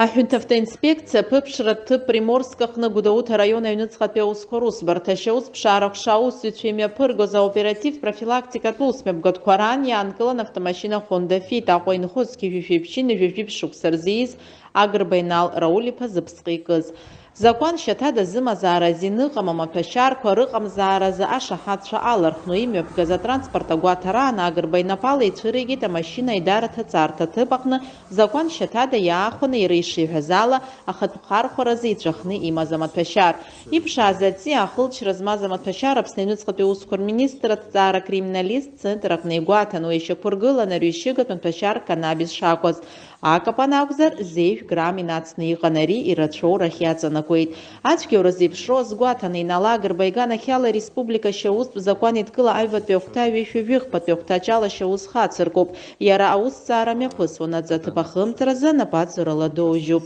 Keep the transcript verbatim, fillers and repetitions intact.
Аҳәынҭавтоинспекциа аԥыԥшратә ҭыԥ Приморск аҟны Гәдоуҭа араион аҩныҵҟатәи аусқәа русбарҭа ашьаусԥшаара ҟәша аусзуҩцәа имҩаԥыргоз аоперативтә-профилактикатә усмҩаԥгатәқәа раан иаанкылан автомашьына Honda Fit Аҟәа инхоз зқьи жәшәи ԥшьынҩажәи жәиԥшь шықәса рзы ииз Агрба Инал Рауль-иԥа зыԥсҟы икыз. Закәан шьаҭада зымазаара азин ыҟамым аҭәашьарқәа рыҟамзааразы ашаҳаҭцәа алархәны имҩаԥгаз атранспорт агәаҭараан Агрба инапала ицәыригеит амашьына аидара аҭаҵарҭа ҭыԥ аҟны закәан шьаҭада иаахәаны иара ишиҳәаз ала ахатә хархәаразы иҵәахны имаз амаҭәашьар. Иԥшааз аҵиаа ахылҵшьра змаз амаҭәашьар Аԥсны аҩныҵҟатәи аусқәа рминистр аҭҵаара акриминалисттә центр аҟны игәаҭан, уи ишьақәыргылан арҩашьыгатә маҭәашьар канабис шакәыз. Акапан акәзар, зеижә грамм инацны иҟан ари ирацәоу рахь иаҵанакуеит. Ацәгьоура зеиԥшроу азгәаҭаны Инал Агрба иганахьала ареспублика ашьаустә закәан еидкыла аҩбатәи ахәҭа ҩышәи жәыхԥатәи ахәҭаҷ ала ашьаус хацыркуп. Иара аусҭҵаара мҩаԥысуан, аҵаҭыԥ ахымҵразы анапаҵаҩрала доужьуп.